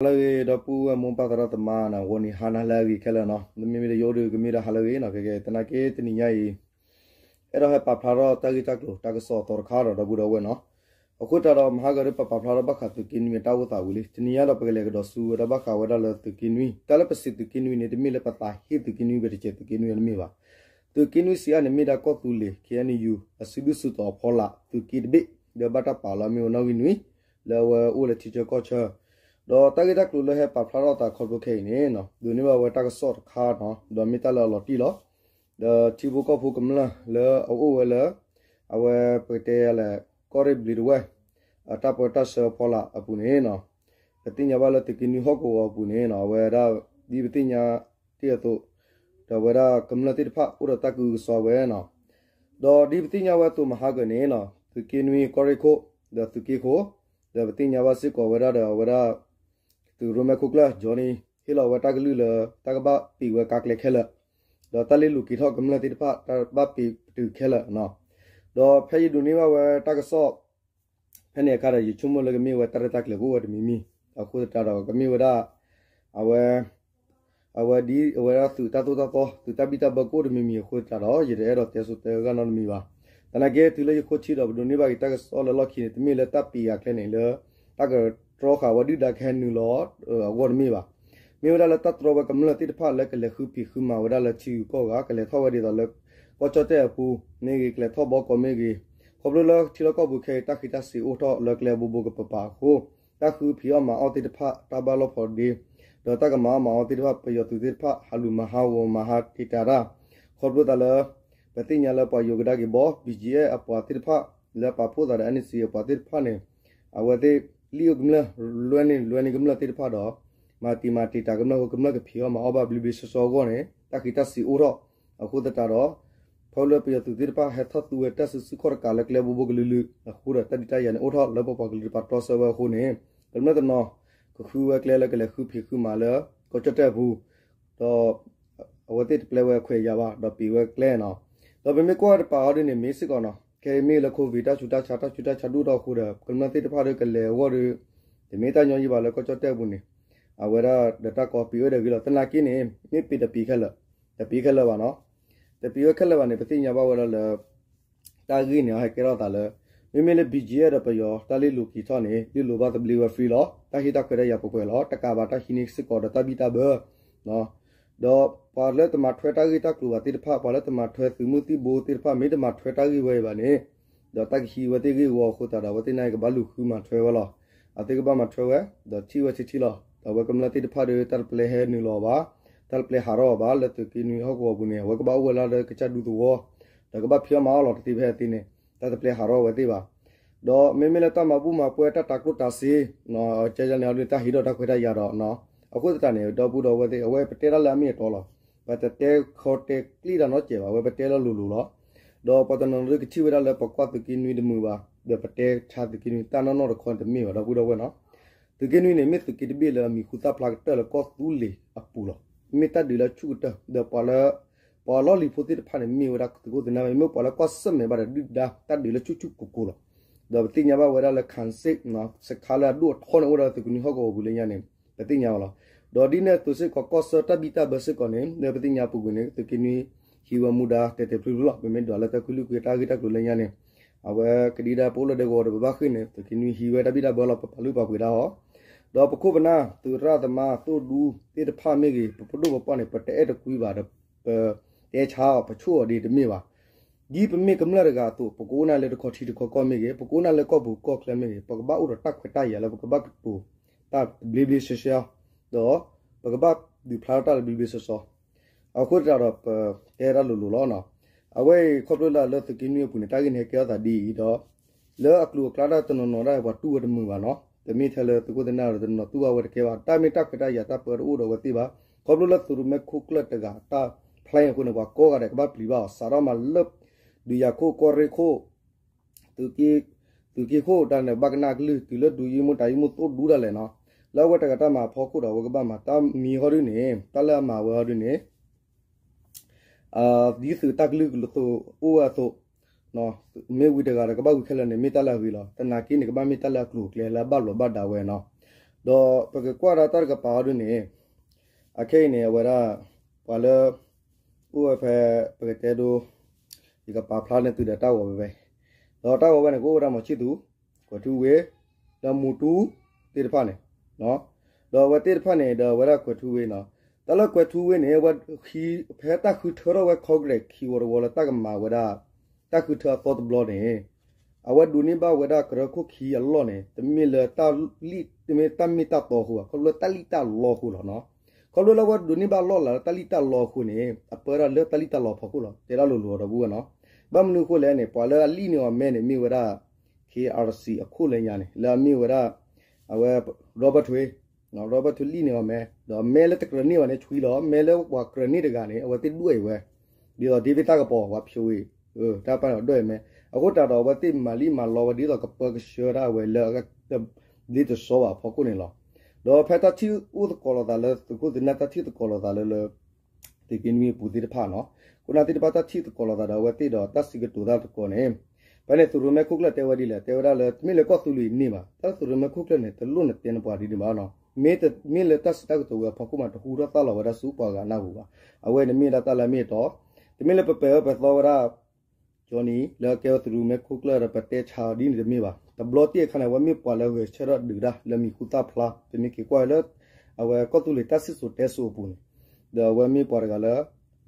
ဟါလၢအဂ့ၤ ဒီပုၢ်ဝဲၢ်မိၢ်ပၢ်သရၣ်သမါန့ၣ် ဂီၤနံၤဟါနၤလၢအဂ့ၤခဲလၢာ်နီၤ, မ့မ့ၢ်တယိၣ်ဒုးကမ့ၢ်ဒၣ်ဟါလၢအဂ့ၤနီၤ, ကဲကဲ သနာ်က့တနံၤညါအံၤ အဲၣ်ဒိးဟဲပာ်ဖျါထီၣ်တၢ်ဂ့ၢ်တၢ်ကျိၤ တၢ်ကစီၣ်အသီတခါဒီး ဒီပုၢ်ဒီဝဲၢ်နီၤ, အဃိသတးဒီး မဟါဂၤဒီးပပာ်ဖျါထီၣ်ဘၣ်ဃးသုးက့နွံအတၢ်အိၣ်သးဝံၤလံ, တနံၤညါဒီးပကလဲၤကဒီးဆူဝဲဒၣ်ဘၣ်ဃးဝဲဒၣ်လၢသုးက့နွံ, တၢ်လၢပစံးသုးက့နွံန့ၣ် တမ့ၢ်လၢပသးဟ့သုးက့နွံ ပတစဲးသုးက့နွံတမ့ၢ်ဘၣ်. သုးက့နွံစံးအါန့ၣ် မ့ၢ်ဒၣ်ကီၢ်သူလ့ၤ ခ့ၣ်အဲၣ်ယူၣ် အစုဒုၣ်စုတီၤအဖီလာ် သုးက့တဘ့ၣ် ဒီးဘၣ်တၢ်ပာ်လီၤမ့ၢ်ဝဲနီၣ်ဂံၢ်နွံ လၢအဝဲအိၣ်လၢထံဆၢကီၢ်ဆၢ, ဒီးတၢ်ဂ့ၢ်တၢ်ကျိၤလၢဟဲပာ်ဖျါထီၣ်သးခီဖျိခဲအံၤန့ၣ် ဒိးန့ၢ်ဘၣ်ဝဲတၢ်ကစီၣ်တခါနီၤ, ဒီးမ့ၢ်တၢ်လၢအလီၤတံၢ်လီၤ. ဒီးထံဖိကီၢ်ဖိကမျၢၢ်လၢအအိၣ်ဝဲလၢ အဝဲပကတဲလဲၣ် ကီၢ်ရ့ၣ်ဘျံးတဝဲၢ် အတၢ်ပၢတၢ်ဆှၢအဖီလာ်အပူၤန့ၣ် ပသ့ၣ်ညါဘၣ်လၢသုးက့နွံဟီၣ်ကဝီၤအပူၤန့ၣ် အဝဲဒၣ် ဒ်ပသ့ၣ်ညါတ့ၢ်အသိး ဒီးအဝဲဒၣ်ကမျၢၢ်သ့ၣ်တဖၣ်အိၣ်ဒီးတၢ်ကအုကစွါဝဲနီၤ, ဒီးဒ်ပသ့ၣ်ညါဝဲအသိးမဟါဂၤန့ၣ် သုးက့နွံကီၢ်ရ့ၣ်ခိၣ် ဒီးသုးက့ခိၣ် ဒီးပသ့ၣ်ညါဘၣ်စ့ၢ်ကီးဝဲဒၣ်ဒီးအဝဲဒၣ် သုးရိၣ်မဲခိၣ်ကျၢၢ် Johnny ဟ့ၣ်လီၤဝဲတၢ်ကလုၢ်လၢ တၢ်ကဘၣ်ပံာ်ဝဲကါကျဲခဲလၢာ်, ဒီးတၢ်လ့လိာ်က့ၤထီၣ်ကမျၢၢ်သ့ၣ်တဖၣ် တၢ်ဘၣ်ပံာ်ပတုာ်ခဲလၢာ်နီၤ, ဒီးဖဲယဒိးန့ၢ်ဘၣ်ဝဲတၢ်ကစီၣ် ဖဲန့ၣ်အခါဒီး ယဆိကမိၣ်လၢကမ့ၢ်ဝဲတၢ်ရဲၣ်တၢ်ကျဲၤကအိၣ်ဝဲတမံၤမံၤ, အဃိသတးဒီးကမ့ၢ်ဝဲဒၣ် အဝဲ အဝဲဒ်အဝဲဒၣ်သုးတၢ်သိၣ်တၢ်သီ သုးတၢ်ဘံၣ်တၢ်ဘၢကအိၣ်တမံၤမံၤအဃိသတးဒီး ယတအဲၣ်ဒိးတဲဆိတဲဂၢၢ်နီတမံၤဘၣ်. သနာ်က့တုၤလၢယခိၣ်ထံဒီးပဒိးန့ၢ်ဘၣ်က့ၤတၢ်ကစီၣ်လၢလီၢ်ခံန့ၣ် တမ့ၢ်လၢတၢ်ပံာ်ဂၤကျဲန့ၣ်လၢ တၢ်ကတြီဃာ်ဝဲဒုၣ်ဒါကဟဲနုာ်လီၤအဂီၢ်တမ့ၢ်ဘၣ်. မ့ၢ်ဝဲဒၣ်လၢတၢ်တြီဝဲကမျၢၢ်သ့ၣ်တဖၣ်လၢကလဲၤဃုဖံးဃုမၤဝဲဒၣ်လၢထံဂုၤကီၢ်ဂၤ ကလဲၤထီၣ်ဝဲဒ်သိးလၢ ကီၢ်ကၠီၣ်တဲၣ်အပူၤမ့ၢ်ဂ့ၤ ကလဲၤထီၣ်ဘီကီးမ့ၢ်ဂ့ၤ, ခီဖျိလၢထံလီၢ်ကီၢ်ပူၤခဲအံၤ တၢ်ဃံးတၢ်စ့ၤအိၣ်ထီၣ်လၢကျဲဘိဘိကပၤပၤအဃိ တၢ်ဃုဖံးအီၣ်မၤအီၣ်သ့ၣ်တဖၣ် တၢ်ဘၣ်လီၢ်ဖိးဒ့ ဒီးတၢ်ကမၤအီၣ်မၤအီသ့ၣ်တဖၣ် ပယီၤသုးသ့ၣ်တဖၣ် ဟးလူၤမၤဟးဂီၤမၤဟးတံာ်တာ်တၢ်, ခီဖျိသးလၢ ပသ့ၣ်ညါလၢပှၤယိၤကဒါက့ၤဘီ ဘံၣ်ကၠံၣ်အဲၣ် အပှၤသ့ၣ်တဖၣ် လၢပာ်ဖှိၣ်သးဒီး အၣ်အၣ်စံၣ် အပှၤသ့ၣ်တဖၣ်န့ၣ် အဝဲသ့ၣ် လံၣ်အိၣ်ကမျၢၢ် လွဲန့ၢ်လွဲန့ၢ်ကမျၢၢ်သ့ၣ်တဖၣ်ဒီး မၤတံာ်မၤတံာ်တာ်ကမျၢၢ်အဃိ ကမျၢၢ်ကဖံးအီၣ်မၤအီၣ်ဘၣ်ဘျ့ဘျ့ဆှီဆှီအဂီၢ်န့ၣ် တၢ်ဃံးတၢ်စ့ၤအိၣ်ထီၣ်, အဃိသတးဒီး ဖဲလၢပယီၤသုးသ့ၣ်တဖၣ်ဟဲထီၣ်သူဝဲတၢ်စုဆူၣ်ခီၣ်တကးလၢကျဲဘိဘိကလုာ်လုာ်အဃိဒီး တၢ်ဒုးတၢ်ယၤန့ၣ်အိၣ်ထီၣ်လၢပပှၤကလုာ်တပၤတီဆၢဝဲအဃိန့ၣ် ကမျၢၢ်တနီၤ ကဃုဝဲကျဲလၢကလဲၤဃုဖံးဃုမၤလၢ ကီၢ်ကၠီၣ်တဲၣ်အပူၤ ဒီး အဝဲသ့ၣ်တပျဲဝဲခွဲးယာ်ဘၣ် ဒီးပံာ်ဝဲကျဲနီၤ, ဒီးပမ့ၢ်ကွၢ်တပၤအီၤဒ်န့ၣ် မ့ၢ်စ့ၢ်ကီးနီၤ ခဲအံၤမ့ၢ်လၢ COVID တၢ်ဆူးတၢ်ဆါ တၢ်ဆူးတၢ်ဆါဒိၣ်ထီၣ်အဃိဒီး ကမျၢၢ်သ့ၣ်တဖၣ်ဒီးကလဲၤအဂီၢ်ဒီး တမ့ၢ်တၢ်ညီယံၤဘၣ်လၢကီၢ်ကၠီၣ်တဲၣ်အပူၤန့ၣ် အဝဲဒၣ်ဒီးတၢ်ကီပံာ်ဝဲဒၣ်ဂ့ၤလီၤ. သနာ်က့န့ၣ် မ့ၢ်ပံာ်တပံာ်ခဲလၢာ်, တပံာ်ခဲလၢာ်ဘၣ်နီၤ, တပံာ်ဝဲခဲလၢာ်ဘၣ်န့ၣ် ပသ့ၣ်ညါဘၣ်ဝဲဒၣ်လၢ တၢ်ဂ့ၢ်န့ၣ် ဟဲကဲထီၣ်သးလၢ မ့မ့ၢ်လၢ ဘံၣ်ကၠံၣ်အဲၣ် ဒီးပယီၤ တၢ်လ့လိာ်က့ၤထီၣ်န့ၣ် လ့လိာ်ဘၣ်သဘျ့ဝဲ free လီၤ. တၢ်ဟ့ၣ်တၢ်ခွဲးတၢ်ယာ်ပှဲၤပှဲၤလီၤ. တကးဘၣ်တၢ်ဟံးန့ၢ်စ့ၢ်ကီးဒီးတၢ်ဘံၣ်တၢ်ဘၢ ဒီးပှၤလၢတမၤထွဲတၢ်ဂ့ၢ်တၢ်ကျိၤဘၣ်သ့ၣ်တဖၣ် ပှၤလၢတမၤထွဲသုးမုၢ်သံၣ်ဘိသ့ၣ်တဖၣ် မ့ၢ်တမၤထွဲတၢ်ဂ့ၢ်ဝဲအံၤဘၣ်န့ၣ် ဒီးတၢ်ကဟံးဝဲသ့ၣ်ဂ့ၢ်ဝီအဃိသတးဒီး အဝဲသ့ၣ်န့ၣ်ကဘၣ်လူၤဃုမၤထွဲဝဲလီၤ. အဝဲသ့ၣ်ကဘၣ်မၤထွဲဝဲ ဒီးထံၣ်ဝဲထံထံလီၤ. ဒီးအဝဲကမျၢၢ်သ့ၣ်တဖၣ်ဒီး တၢ်တပျဲဟဲနုာ်လီၤဘၣ်, တၢ်တပျဲဟးထီၣ်အီၤဘၣ် လၢသုးက့နွံဟီၣ်ကဝီၤပူၤန့ၣ် အဝဲကဘၣ်အိၣ်ဝဲလၢကစၢ်ဒူသဝီ, ဒီးကဘၣ်ဖံးအီၣ်မၤအီၣ်လီၤတသ့ဖဲအသ့န့ၣ် တၢ်တပျဲဟးထီၣ်ဝဲသ့ၣ်ဘၣ်. ဒီးမ့မ့ၢ်လၢတၢ်မၤဘူၣ်မၤပှဲၤ တၢ်တၤကျိၣ်တၤစ့ ကန့ၣ်အီၤဒ်န့ၣ် တၢ်ဟ့ၣ်ဒီးတၢ်ခွဲးတၢ်ယာ်ဒီး အဃိသတးန့ၣ် ဒီပုၢ်ဒီဝဲၢ်သ့ၣ် အဝဲပတဲတၢ်လၢအမ့ၢ်အတီလီၤ. ပတတဲခီတဲကျံတၢ်နီတစဲးဘၣ် အဝဲပတဲလၢလိၤလိၤလီၤ. ဒီးပှၤတနီၤနီၤကထံၣ်ဝဲဒၣ်လၢပကွၢ်သုးက့နွံတမုာ်ဘၣ်, ဒီးပတဲဆါသုးက့နွံတၢ်နီၢ်နီၢ်တခီန့ၣ်တမ့ၢ်ဘၣ် ဒီပုၢ်ဒီဝဲၢ်နီၤ. သုးက့နွံန့ၣ် မ့ၢ်သုးက့တဘ့ၣ်လၢအမံၤဟူသၣ်ဖျါကတၢၢ်လၢကီၢ်သူလ့ၤအပူၤလီၤ. မ့ၢ်တၢ်ဒုးလၢဆူၣ်ကတၢၢ် ဒီးပှၤလၢ ပှၤလီၢ်လံၤဖိသ့ၣ်တဖၣ်န့ၣ် မ့ၢ်ဝဲဒၣ်သုးခိၣ်သုးနၢ် မ့မ့ၢ်ပှၤလၢကွၢ်ဆၢၣ်မဲာ်ဘၣ်ဒီးဒုၣ်ဒါ တၢ်ဒုးလၢဆူၣ်ဆူၣ်ကိၢ်ကိၢ်လီၤ. ဒီးပသ့ၣ်ညါဘၣ်ဝဲဒၣ်လၢ ခၣ်စ့ၣ် စခါလၢအဒိၣ်အထီန့ၣ်အိၣ်ဒီးသုးက့နွံဟီၣ်ကဝီၤပူၤလၢညါန့ၣ် ပသ့ၣ်ညါဘၣ်လီၤ. ဒီးဒ်န့ၣ်အသိးစ့ၢ်ကီး ကီၢ်ဆၢတၢ်ဘံၣ်တၢ်ဘၢစ့ၢ်ကီးန့ၣ် လၢပသ့ၣ်ညါပူၤကွံာ်န့ၣ် သုးက့နွံဟံးဝဲမူဒါတဲာ်တဲာ်ဖျုးဖျုးလီၤ. ပမ့ၢ်ဒွးလၢတၢ်ကလုၢ်ကွံာ်တၢ်ဂ့ၢ်တၢ်ကျိၤလၢညါန့ၣ် အဝဲကဒံဒါပအိၣ်လၢဒဲကဝီၤဒီးပဘၣ်ဃ့ၢ်န့ၣ် သုးက့နွံဟံးဝဲတၢ်ဘံၣ်တၢ်ဘၢလီၤ ပပာ်လုၢ်ပာ်ပှ့ၤတၢ်အီၤ ဒီးပခိၣ်ပနၢ် သုးရၣ်သမါ သိၣ်ဒူသ့ၣ်တဖၣ်မ့ၢ်ဂ့ၤ ပပဒိၣ်ပပှၢ်န့ၣ် ပတအဲၣ်တကွံဘၣ်ဒီး ပတဲဆါအီၤ ပဆိၣ်အီၤဒ်တမ့ၢ်ဘၣ်. ဒ်ပမ့ၢ်ကမျၢၢ်တဂၤအသိး ပကအိၣ်နၢ်လၢတခီထံတခီကီၢ်မ့ၢ်ဂ့ၤ ပကအိၣ်နၢ်လၢကီၢ်ပူၤကီၢ်ချၢမ့ၢ်ဂ့ၤ ပကဘၣ်အိၣ်ဒီးတၢ်ခွဲးတၢ်ယာ်လၢပကဘၣ်ကတိၤတၢ်ဘျ့ဘျ့ဆှဲဆှဲ ဒီးပကဘၣ်ဒုးဖျါထီၣ်တၢ်လၢဘျ့ဘျ့ဆှဲဆှဲ အဃိသတးဒီးပတဲတၢ်လိၤလိၤလီၤ. အဝဲအံၤခီဖျိလၢလၢသုးက့နွံအပူၤန့ၣ် တၢ်ဂ့ၢ်န့ၣ်ဟဲကဲထီၣ်သးဒ်အံၤဒီး လၢအကျိၤအကျဲဒၣ်တနီၤနီၤဒၣ်ပှၤတူၢ်ဝဲတမုာ်ဘၣ်နီၤ. တမ့ၢ်ထဲလၢသုးခိၣ်သုးနၢ်ဒီး တနီၤနီၤတူၢ်ဘၣ်ဝဲတကဲဘၣ်. တၢ်မ့ၢ်တၢ်ခွဲးတၢ်ယာ်တၢ်ပၢတအိၣ်ဒီးဝဲသ့ၣ်ဘၣ်. ခီဖျိလၢသုးရိၣ်မဲခိၣ်ကျၢၢ်တဂၤတၢ်ဖျါအံၤအဃိန့ၣ် ပှၤကိးဂၤဒဲးကဘၣ်ပျံၤဘၣ်အီၤ စးထီၣ်မးလၢ ဒုးယၤခိၣ်ကီၢ်ရ့ၣ်ခိၣ် သုးက့ခိၣ်တၢ်န့ၣ် ဘၣ်ကနၣ်ကလုၢ် တုၤလၢဒူယံမူတၢ်ယံမူသိၣ်ဒူဒၣ်လဲာ်နီၤ. လၢအဝဲတဂၤတၢ်မၤအဖီခိၣ်ဒီး အဝဲကဘၣ်မၤတၢ်မံၤဟီဒ်န့ၣ် တၢ်လၢအမၤဝဲဟီဒ်န့ၣ် ဒ်သုးတၢ်ကလုၢ်ကလိာ်သိးအိၣ်ဝဲအသိး မ့ၢ်ဝံၤတဂၤဒီးကဘၣ်ဝံၤခဲလၢာ်န့ၣ် မ့ၢ်တၢ်လၢအဂ့ၤလီၤ. သနာ်က့န့ၣ် ကဘၣ်မ့ၢ်တၢ်လၢအကျိၤအကျဲလၢအဘၣ်ဘျီးဘၣ်ဒါဝဲနီၤ. ဒီးပကကွၢ်ဒၣ်တၢ်တကပၤအီၤဒ်န့ၣ်, အခဲအံၤန့ၣ် အဝဲဒၣ် ပှၤလၢ အိၣ်ဝဲဖဲ ပကတဲဒိ ယကပာ်ဖျါန့ၢ်သုဒီးတၢ်ဂီၤဝဲဖဲ, ဒီးတၢ်ဂီၤဝဲန့ၣ် ကအိၣ်ဝဲဒၣ်မီၤဆံၣ်သူ, ကွဲၤထူဝ့, ဒီးမူတူ သ့ၣ်တဖၣ်န့ၣ်, ဒီးအဝဲသ့ၣ်တဖၣ်န့ၣ် ဒီးအဝဲဒၣ်ကွဲၤထူဝ့နီၤ, တၢ်လၢကွဲၤထူဝ့န့ၣ် အဝဲဃု ဖဲတၢ်ဃုထၢထီၣ်ဝဲ Congress ခံဝီတဝီလၢတၢ်ကမၤဝဲဒၣ် တၢ်ဃုထၢအသီတဘျီန့ၣ် အဝဲဒိးန့ၢ်ဘၣ်ဝဲဒၣ်ကရၢခိၣ်ခံအလီၢ်န့ၣ် တမ့ၢ်လၢ တမ့ၢ်တၢ်မ့ၢ်တၢ်တီအဃိဘၣ်, ခီဖျိလၢတၢ်လံၣ်တၢ်လီအဃိလီၤနီၤ. ခီဖျိလၢအဝဲဒိးန့ၢ်ဘၣ်လီၢ်လၤလၢတၢ်လံၣ်တၢ်လီအဃိန့ၣ် အပၢဒၣ်လၢတၢ်လံၣ်တၢ်လီအဖီခိၣ်လီၤ, တဲဒၣ်လိၤလိၤဒီပုၢ်ဝဲၢ်နီၤ. ဘၣ်မနုၤအဃိလဲၣ်န့ၣ် ပှၤလၢအလံၣ်န့ၢ်အီၤမဲန့ၣ် မ့ၢ်ဝဲဒၣ် K R C အခိၣ်လၢညါန့ၣ် လၢအမ့ၢ်ဝဲဒၣ် အဝဲ Robert ထွေ, Robert ထွေလံၣ်န့ၢ်အီၤမဲ, ဒီးမဲလၢတကြၢးန့ၢ်ဘၣ်န့ၣ် ဆွံလီၤ, မဲလၢပှၤကြၢးန့ၢ်တဂၤန့ၣ် အဝဲသ့ၣ်ဒွဲၣ်အံၤဝဲ, ဒ်သိး David တၢ်ကပီၤ ပှၤဖျိအံၤ, တၢ်ပာ်ဒွဲၣ်အံၤမဲ, အဃိသတးဒီး အဝဲသ့ၣ်မၤလံၣ်မၤလီဝဲ ဒ်သိးကပၢကဆှၢဒၣ်ဝဲလၢ ဒ်သိးစီၤဘၣ်အဖီခိၣ်န့ၣ်လီၤ. ဒီးဖဲတၢ်ထံၣ်အိၣ်သကိးလိာ်သးလၢ သုးခိၣ်သုးနၢ်တၢ်ထံၣ်သကိးလိာ်သးလၢလၢ သုးက့နွံအပူၤသ့ၣ်တဖၣ်နီၤ, ခိၣ်နၢ်သ့ၣ်တဖၣ်တၢ်ထံၣ်သကိးလိာ်သးဒီးအဝဲသ့ၣ်ဒီးတၢ်စံးကတိၤတၢ်သကိးန့ၣ်, ဖဲန့ၣ်သုးရိၣ်မဲခိၣ်ကျၢၢ်တဲဝဲဒ်လဲၣ်, တဲဝဲဒၣ်လၢ တမ့ၢ်လၢကီၢ်သူလ့ၤန့ၣ်ဘၣ်, တၢ်သုးရိၣ်မဲခိၣ်ကျၢၢ်န့ၣ် တလိၣ်နတဲနပှၤဒ်န့ၣ်ဘၣ်နီၤ, မ့ၢ်တမ့ၢ်လၢတၢ်စံးတၢ်ကတိၤဝဲအဖီခိၣ်မး တဟူထီၣ်သါလီၤဝဲဒၣ်ဆူပှၤဂၤနၢ်ပူၤဘၣ်. အဝဲန့ၣ်မ့ၢ်ဒၣ်တၢ်လၢအမ့ၢ်အတီ, တမ့ၢ်လၢပပဲာ်အၢပဲာ်သီဝဲဒၣ် ကၠီနံၤ လၢအကဲဝဲသုးရိၣ်မဲခိၣ်ကျၢၢ်ဒီးပတဲဆါအီၤဒ်န့ၣ်တမ့ၢ်ဘၣ်. တဘျီတ့ၢ်အခါန့ၣ် အဝဲမ့ၢ်ပှၤလၢဂဲၤဆၢထၢၣ်ဒုးတၢ်လၢမံၤဟူသၣ်ဖျါ, ပမ့ၢ်က့ၤကွၢ်ဝဲလၢ အဝဲကီၢ်သူလ့ၤတၢ်စံၣ်စိၤတဲစိၤအပူၤန့ၣ်, ဒီးအဝဲမ့ၢ်ပှၤတဂၤလၢ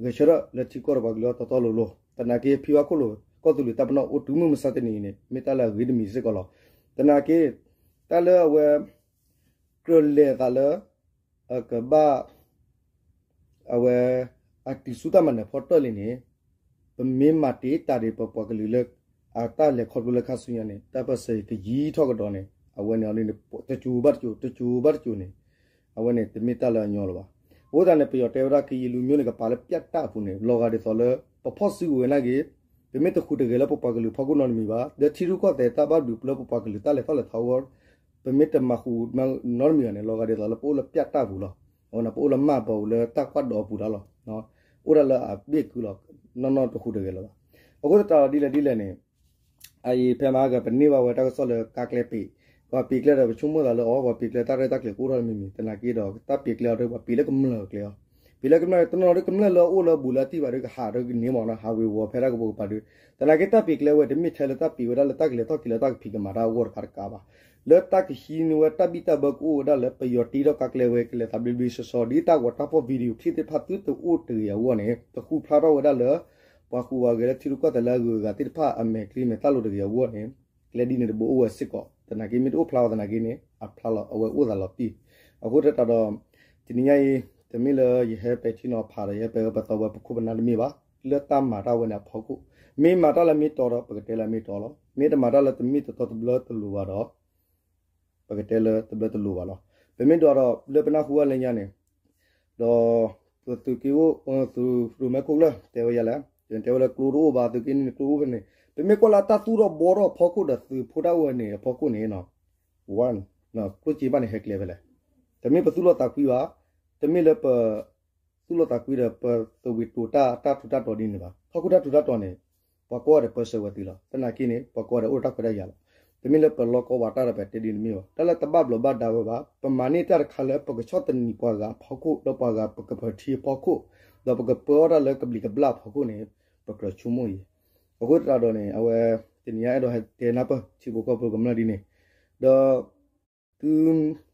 ဂဲၤဆၢထၢၣ်လၢထံကီၢ်ဒီးပှၤကလုာ်အတီတီလိၤလိၤ, သနာ်က့ဖံဘၣ်ခိၣ်လိာ် ကီၢ်သူလ့ၤတၢ်ပနီၣ်အိၣ်တုၤမုၢ်မဆါတနံၤအံၤန့ၣ် မ့ၢ်တၢ်လၢအဂ့ၤတမံၤစ့ၢ်ကီးလီၤ. သနာ်က့ တၢ်လၢအဝဲ ကြၢးလဲၤသးလၢ အကဘၣ် အဝဲ အတံၤဆူတၢ်မၤနၢၤဖီတၢၣ်လံန့ၣ်, ပမ့ၢ်မၤတ့ၢ်တၢ်ဒ်ပပှၤကလုာ်လၢ အတၢ်လဲၤခီဖျိလၢခါဆူညါန့ၣ် တၢ်ပၢၢ်ဆၢကယံာ်ထီၣ်ကဒီးန့ၣ် အဝဲန့ၣ်အီၤဒ်န့ၣ် တစိၤဘၣ်တစိၤ တစိၤဘၣ်တစိၤန့ၣ် အဝဲန့ၣ်တမ့ၢ်တၢ်လၢအညီလၢၤဘၣ်. အဃိသတးန့ၣ် ပယီၤတဲဝဲဒၣ် ကရင်လူမျိုးန့ၣ် ကပာ်လၢပျၢ်တၢ်အပူၤန့ၣ် လီၤဂာ်ဒ်သိးလၢ ပဖီၣ်စုကဝဲၤနာ်က့ ပမ့ၢ်တဃုာ်တဂဲၤလၢပပှၤကလုာ်ဖီခိၣ်နီတမံၤဘၣ်, ဒီးထံရူၢ်ကီၢ်သဲးတၢ်ဘၣ်ဘျုးလၢပပှၤကလုာ်တၢ်လဲၤထီၣ်လဲၤထီအဂီၢ် ပမ့ၢ်တမၤဃူနီတမံၤဘၣ်န့ၣ် လီၤဂာ်ဒ်သိးလၢပအိၣ်လၢပျၢ်တၢ်ပူၤလီၤ. အဝဲန့ၣ် ပအိၣ်လၢမၢ်ဘီပူၤလၢတၢ်ကွၢ်ဒီးအပူၤတၢ်လီၤ. အိၣ်ဒၣ်လၢအဘ့ၣ်ကုလီၤ, နီၢ်နီၢ်တဃုာ်တဂဲၤလၢၤဘၣ်. အဃိသတးဒီးဒ်လဲၣ်ဒ်လဲၣ်န့ၣ် အအံၤဖဲမဟါကပန့ၢ်ဘၣ်ဝဲတၢ်ကစီၣ်လၢကါကျဲပံး, ပှၤပံးကျဲဒီးပဆိကမိၣ်သးလၢအီၤ ပှၤပံးကျဲတၢ်ရဲၣ်တၢ်ကျဲၤကအိၣ်ထီၣ်တမံၤမံၤ, သနာ်က့ဒီးတၢ်ပံးကျဲအီၤဒီး ပှၤပံးလၢကမျၢၢ်ကျဲအီၤ, ပံးလၢကမျၢၢ်တနီၤဒီးကမျၢၢ်လၢအအိၣ်လၢအဘူးလၢအတံၢ်ဘၣ်ဒီးကဟးဒီးကန့ၢ်မးနီၤ ဟးဝ့ၤဝီၤဖဲတၢ်ကပိာ်ကပၤဒီး, သနာ်က့တၢ်ပံးကျဲဝဲတမ့ၢ်ထဲလၢတၢ်ပံးဝဲဒၣ်လၢတၢ်ကလဲၤထီၣ်က့ၤလၢတၢ်ကဖံးကမၤတၢ်အဂီၢ်တခါတကးဘၣ်. လၢတၢ်ကဟံးန့ၢ်ဝဲတၢ်ဘံၣ်တၢ်ဘၢကအိၣ်ဝဲဒၣ်လၢပယီၤတ့ထီၣ်ကါကျဲဝဲကလဲၤသးဘျ့ဘျ့ဆှီဆှီ ဒ်တၢ်ဂီၤတၢ်ဖီၣ်video clipသ့ၣ်တဖၣ်သုတအိၣ်တဂ့ၤအဂီၢ်န့ၣ် တဃုဖျါထီၣ်ဝဲဒၣ်လၢ ပှၤဟူးဝးဂဲၤလၢထံရူၢ်ကီၢ်သဲးလၢအဂုၤအဂၤသ့ၣ်တဖၣ်အမဲာ်ချံမဲာ်သၣ်လိၤတဂ့ၤအဂီၢ်န့ၣ် ကျဲဒ်န့ၣ်တဘိအိၣ်ဝဲစ့ၢ်ကီး, သနာ်က့မ့ၢ်တအိၣ်ဖျါဝဲသနာ်က့န့ၣ် အဖျါလီၤ အဝဲအိၣ်သးလီၤတံၢ်. အဃိသတးဒီး တနံၤညါအံၤ တမ့ၢ်လၢယဟဲပဲာ်ထံနီၤဖးဒီး ယဟဲပဲာ်အၢပဲာ်သီဝဲပခိၣ်ပနၢ်တမ့ၢ်ဘၣ်, လၢတၢ်မၤတၢ်ဝဲန့ၣ်အဖီခိၣ်, မ့ၢ်မၤတၢ်လၢမ့ၢ်တီဒီး ပကတဲလၢမ့ၢ်တီလီၤ. မ့ၢ်တမၤတၢ်လၢတမ့ၢ်တတီတဘျၢတလိၤဘၣ်ဒီး ပကတဲလၢတဘျၢတလိၤဘၣ်လီၤ. ပမ့ၢ်ဒိးဒီးလၢပနၢ်ဟူဝဲလၢညါန့ၣ် ဒီး သုးက့အိၣ် သုးရိၣ်မဲခိၣ်ကျၢၢ် တဲဝဲယၤလဲၣ်, တဲဝဲလၢကျိတအိၣ်ဘၣ် သုးက့နွံန့ၣ်ကျိအိၣ်ဖဲန့ၣ်, ပမ့ၢ်ကွၢ်လၢတၢ်သူၣ်ထီၣ်ဘှီထီၣ်အဖီခိၣ်ဒီးသုးဖိတၢ်အိၣ်ဝဲန့ၣ်အဖီခိၣ်န့ၣ် ဝါ ကျိၣ်စ့ဘၣ်န့ၣ်ဟဲကျဲဖဲလဲၣ်. တမ့ၢ်ပသူၣ်လီသးကွံဘၣ်, တမ့ၢ်လၢပ သူၣ်လီသးကွံဒီးပသဝံးတိာ်တၢ်တၢ်ထူးတၢ်တီၤဒ်န့ၣ်ဘၣ်. ဟီၣ်ခိၣ်တၢ်ထူးတၢ်တီၤန့ၣ် ပှၤကိးဂၤဒဲးပၢဆှၢဝဲသ့လီၤ. သနာ်က့န့ၣ် ပှၤကိးဂၤဒဲးအိၣ်တၢ်ခွဲးတၢ်ယာ်လီၤ. တမ့ၢ်လၢပလီၢ်ကီဝဲတၢ်ဒီးပတဲဒ်န့ၣ်တမ့ၢ်ဘၣ်. တၢ်လၢတဘၣ်ဘျီးဘၣ်ဒါဝဲဘၣ်, ပမၤန့ၢ်တၢ်တခါလၢပကဆီၣ်သနံးပှၤဂၤအဖီခိၣ် ဒီးပှၤဂၤပကပၢၤထံအဖီခိၣ်, ဒီးပကပၢအီၣ်တၢ်လၢကဘျံးကဘျၣ်အဖီခိၣ်န့ၣ် ပကြၢးဆိကမိၣ်အံၤ. အဃိသတးဒီးန့ၣ် အဝဲ တနံၤညါအဲၣ်ဒိးဟဲတဲနၢ်ပၢၢ်ထံဖိကီၢ်ဖိကမျၢၢ်ဒ်န့ၣ်, ဒီး သု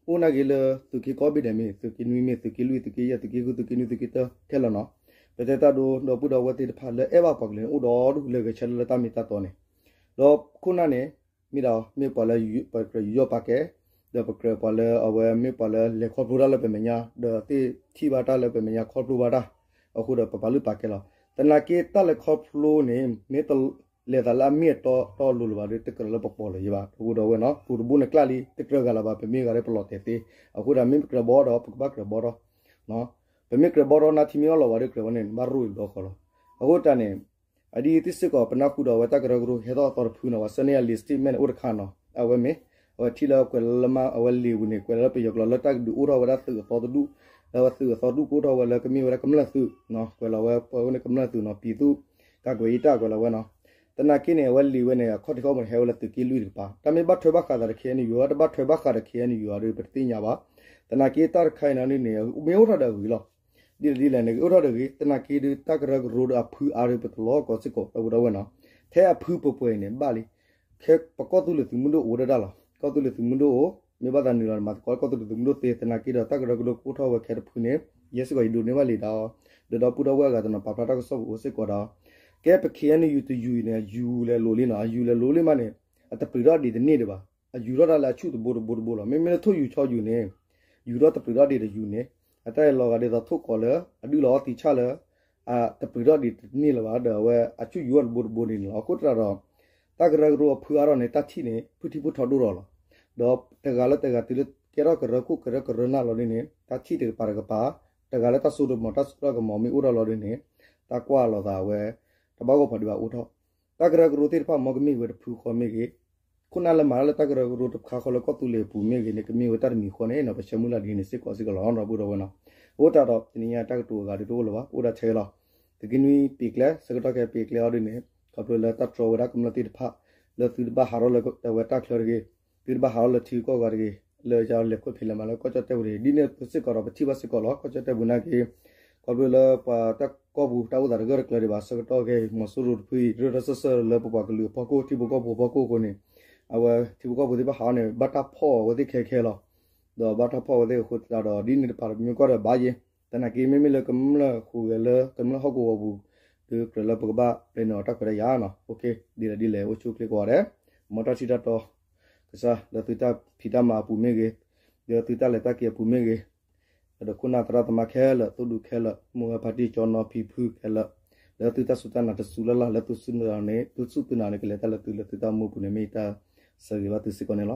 အိၣ်နာ်က့လၢသုးက့ကိးဘ့ၣ်ဒဲးမ့ၢ် သုးက့နွံမ့ၢ် သုးက့လွံၢ် သုးက့ယဲၢ် သုးက့ဃု သုးက့နွံ သုးက့တၢ ခဲလၢာ်နီၤ, ပတဲတၢ်ဒိ ဒီပုၢ်ဒီဝဲၢ်သ့ၣ်တဖၣ်လၢအဲၣ်ဘၣ်ပှၤကလုာ်န့ၣ် အိၣ်ဒီဒူၣ်လၢဂဲၤဆၢထၢၣ်လၢတၢ်မ့ၢ်တၢ်တီန့ၣ်, ဒီးခိၣ်နၢ်န့ၣ် မ့ၢ်ဒီးမ့ၢ်ပှၤလၢပကြၢးယူးယီၣ်ပာ်ကဲ, ဒီးပကြၢးပှၤလၢအဝဲမ့ၢ်ပှၤလၢလဲၤခီဖျိတၢ်လၢပမဲာ်ညါ ဒီးသ့ၣ်ထံၣ်ဘၣ်တၢ်လၢပမဲာ်ညါခီဖျိဘၣ်တၢ်, အဃိဒီးပပာ်လုၢ်ပာ်ကဲလီၤ. သနာ်က့တၢ်လဲၤခီဖျိန့ၣ် မ့ၢ်တ လဲၤသးလၢအမ့ၢ်အတီတီလိၤလိၤဘၣ်ဒီး တကြၢးလၢပပိာ်လီၤယံၤဘၣ်. ဒီပုၢ်ဒီဝဲၢ်နီၤ ပူၤတဘိန့ၣ်ကျၢ်လံ တကြၢးဂၤလၢၤဘၣ် ပမ့ၢ်ဂၤဒဲးပလီၤတဲာ်သ့, အဃိဒီးမ့ၢ်ပကြၢးဘီဒီး ပကဘၣ်ကြၢးဘီထီၣ်, ပမ့ၢ်ကြၢးဘီထီၣ် နါထံမ့ၢ်အီၣ်လီၤဘၣ်ဒီး ကြၢးဝဲန့ၣ် ဘၣ်ရိၣ်အံၤဘျီဃီလီၤ. အဃိတၢ်န့ၣ် အဒ်သ့ၣ်စ့ၢ်ကီး ပနၢ်ဟူဒီးအဝဲတၢ်ကရၢကရိဟဲထီၣ်အသီတဖုနီၤ ဘၣ်ဆၢန့ၢ်အ listing မ့ၢ်န့ၣ်အိၣ်တခါနီၤ အဝဲမ့ၢ် အဝဲထံၣ်လၢကွဲးလၢမါ အဝဲလံာ်ပူၤန့ၣ် ကွဲးလၢပယီၤကျိာ်လၢတၢ်ကဒုးအိၣ်ထီၣ်ဝဲဒၣ်သုးအသီတဒူၣ်, လၢအဝဲသုးအသီဒူၣ်ကအိၣ်ထီၣ်ဝဲလၢကမ့ၢ်ဝဲဒၣ်ကမျၢၢ်သုး, ကွဲးလီၤဝဲပဝဲန့ၣ်ကမျၢၢ်သုးနီၤ ပံၤသူၣ် ကးကွဲးအံၤတၢ်ကွဲးလီၤဝဲနီၤ သနာ်က့န့ၣ် အဝဲလံာ်ဝဲန့ၣ် အခီၣ်ထံးခီၣ်ဘိန့ၣ် ဟဲဝဲလၢသုးက့လွံၢ်တကပၤ, တၢ်မ့ၢ်ဘၣ်ထွဲဘၣ်ဃးသးဒီး ခ့ၣ်အဲၣ်ယူၣ်ဧါ, တဘၣ်ထွဲဘၣ်ဃးဒီး ခ့ၣ်အဲၣ်ယူၣ်ဧါဒီး ပတသ့ၣ်ညါဘၣ်. သနာ်က့တၢ်တခါအံၤန့ၣ်န့ၣ် မ့ၢ်အိၣ်ထီၣ်ဒီးအဂ့ၤလီၤ. ဒ်လဲၣ်ဒ်လဲၣ်န့ၣ် အိၣ်ထီၣ်ဒီးအဂ့ၤ, သနာ်က့ဒီး တၢ်ကရၢကရိဒီးအဖုအါဒီး ပတလီၤကီၢ်စ့ၢ်ကီး ဒီပုၢ်ဒီဝဲၢ်နီၤ. ထဲအဖုပှဲၤပှဲၤအံၤန့ၣ် ဘၣ်လံ. ခဲပကီၢ်သူလ့ၤသုးမုၢ်ဒိၣ်အိၣ်ဝဲဒၣ်လီၤ. ကီၢ်သူလ့ၤသုးမုၢ်ဒိၣ်အိၣ်, မ့ၢ်ဘၣ်သးနုာ်လီၤန့ၣ် မၤသကိးကီၢ်သူလ့ၤသုးမုၢ်ဒိၣ်သ့, သနာ်က့ဒီး တၢ်ကရၢကရိကအိၣ်ထီၣ်ဝဲခဲတဖုန့ၣ် ယဲစ့ၢ်ကီးယဒိးန့ၢ်ဘၣ်လံဒီး ဒီးဒီပုၢ်ဒီဝဲၢ်အဂၤတနီၤ ပာ်ဖျါတၢ်ကစီၣ်ပူၤအိၣ်စ့ၢ်ကီးဒီး ကဲပ ခ့ၣ်အဲၣ်ယူၣ် တယူၢ်အံၤန့ၣ် အယူၢ်လဲၤလိၤလံနီၤ, အယူၢ်လဲၤလိၤလံမးန့ၣ် အတပျုးထီၣ်ဒံးတန့ၢ်ဒံးဘၣ်. အယူၢ်ထီၣ်တၢ်လၢအဆူၣ်တဘိတဘိတဘိလီၤ. မ့မ့ၢ်လၢထိၣ်ယူၢ်ဆီယူၢ်န့ၣ် ယူၢ်ထီၣ်တပျုးထီၣ်ဒံးတယူၢ်န့ၣ် အတၢ်အလီၤဂာ်ဒ်သိးထိၣ်ကိးလၢ အဒုၣ်လီၤအီသံးဆၣ်လၢ အတပျုးထီၣ်ဒံးတန့ၢ်လၢၤဘၣ်, ဒီးအဝဲအဆူၣ်ယူၢ်ထီၣ်တဘိတဘိန့ၣ်လီၤ. အဃိသတးဒီး တၢ်ကရၢကရိအဖုအါထီၣ်န့ၣ် တၢ်ထံၣ်န့ၣ် ဖုထံဖုထီဒိၣ်ထီၣ်လီၤ. ဒီးတဂၤလၢတဂၤတုၤလၢကဲထီၣ်ကရၢခိၣ်ကရၢကရၢနၢ်လီၤဒ်န့ၣ် တၢ်ထံၣ်တကပၤတကပၤ, တဂၤလၢတၢ်စိတၢ်ကမီၤ တၢ်စိတၢ်ကမီၤမ့ၢ်အိၣ်ထီၣ်လီၤဒ်န့ၣ် တၢ်ကွၢ်လီၤသးဝဲ တဘၣ်ဂီၢ်ဖးဒံးဘၣ်အိၣ်ထီၣ်. တၢ်ကရၢကရိသ့ၣ်တဖၣ် မ်ကမ့ၢ်ဝဲတဖုဃီမ့ၢ်ဂ့ၤ, ခိၣ်နၢ်လၢမၤတၢ်လၢတၢ်ကရၢကရိတခါဃီလၢကီၢ်သူလ့ၤအပူၤမ့ၢ်ဂ့ၤန့ၣ် ကမ့ၢ်ဝဲတၢ်တမံၤဃီန့ၣ်နီၤ, ပဆၢမုၢ်လၢ်ဒ်န့ၣ်စ့ၢ်ကီးစ့ၢ်ကီးလီၤ ဒီပုၢ်ဒီဝဲၢ်နီၤ. အဃိသတးဒီးတနံၤညါတၢ်ကတိၤအဂၤဒ်တအိၣ်လၢၤဘၣ်, အိၣ်ဒၣ်ထဲလီၤ. သုးက့နွံပ့ၤကျဲ ဆၢကတီၢ်ခဲအံၤပ့ၤကျဲအီၤဒ်န့ၣ် ခီဖျိလၢတၢ်တြီဝဲဒၣ်ကမျၢၢ်သ့ၣ်တဖၣ် လၢသုတဘၣ်ဟးထီၣ်လၢအဝဲတၢ်ချၢတဂ့ၤ, သုတဘၣ်ဟးထီၣ်လၢထံဂုၤကီၢ်ဂၤတဂ့ၤ, လၢယလဲၤကွၢ်ဖံးလဲၤမၤလၢကီၢ်ကၠီၣ်တဲၣ်ပူၤတဂ့ၤ, ဒ်န့ၣ်အသိးစ့ၢ်ကီးဒီး ပထံၣ်ဘၣ်စ့ၢ်ကီးလီၤ. ကီၢ်ကၠီၣ်တဲၣ်ပူၤနာ်က့ ခီဖျိလၢပှၤတၢ်ကီၢ်ပူၤတၢ်အိၣ်သးတဂၢၢ်တကျၢၤဒံးဘၣ် ဆၢကတီၢ်ခဲအံၤ မီၤစိရိၤတဖုအံၤ ရ့ၣ်ထီၣ်စၢၢ်စၢၢ်လၢပပှၤကလုာ်အဖီခိၣ် ထံဖိကီၢ်ဖိအဖီခိၣ်အဃိန့ၣ် အဝဲထံဖိကီၢ်ဖိသ့ၣ်တဖၣ်ဟးထီၣ်န့ၣ် ဘၣ်တၢ်ဖီၣ်အဝဲသ့ၣ်ခဲခဲလီၤ. ဒီးဘၣ်တၢ်ဖီၣ်အဝဲသ့ၣ်အဃိသတးဒီး ဒ်န့ၣ်တဖၣ်တမံၤကီၢ်ဒီးဘၣ်ယဲ, သနာ်က့မ့မ့ၢ်လၢကမျၢၢ်ဟူးဂဲၤလၢကမျၢၢ်ဟီၣ်ကဝီၤပူၤ ဒုးကြၢးလၢပကဘၣ်ပျဲန့ၢ်အီၤတၢ်ခွဲးတၢ်ယာ်နီၤ. ဒ်လဲၣ်ဒ်လဲၣ် အိၣ်ဆူၣ်အိၣ်ချ့ကိးဂၤဒဲး, မ်တၢ်ထံၣ်တၢ်တီ ကစၢ်လၢသုတၢ်ဖံးတၢ်မၤအပူၤမ့ၢ်ဂ့ၤ, လၢသုတၢ်လဲၤတၢ်က့ၤအပူၤမ့ၢ်ဂ့ၤ, ဒီးခိၣ်နၢ်သရၣ်သမါခဲလၢာ် သိၣ်ဒူခဲလၢာ် မိၢ်ဝဲဖါတံၢ်ကၠီနီၤဖံဖုခဲလၢာ်, လၢသုတၢ်စူၢ်တၢ်နာ်တစူၤလၢ်လၢ် လၢသုစူၢ်နာ်န့ၣ် သုစူၢ်သုနာ်န့ၣ် ကလဲၤတၢ်လၢသုလၢသုတၢ်အိၣ်မူပူၤန့ၣ် မ့ၢ်တၢ်ဆၢဂ့ၤဘၣ်သုစ့ၢ်ကီးန့ၣ်လီၤ.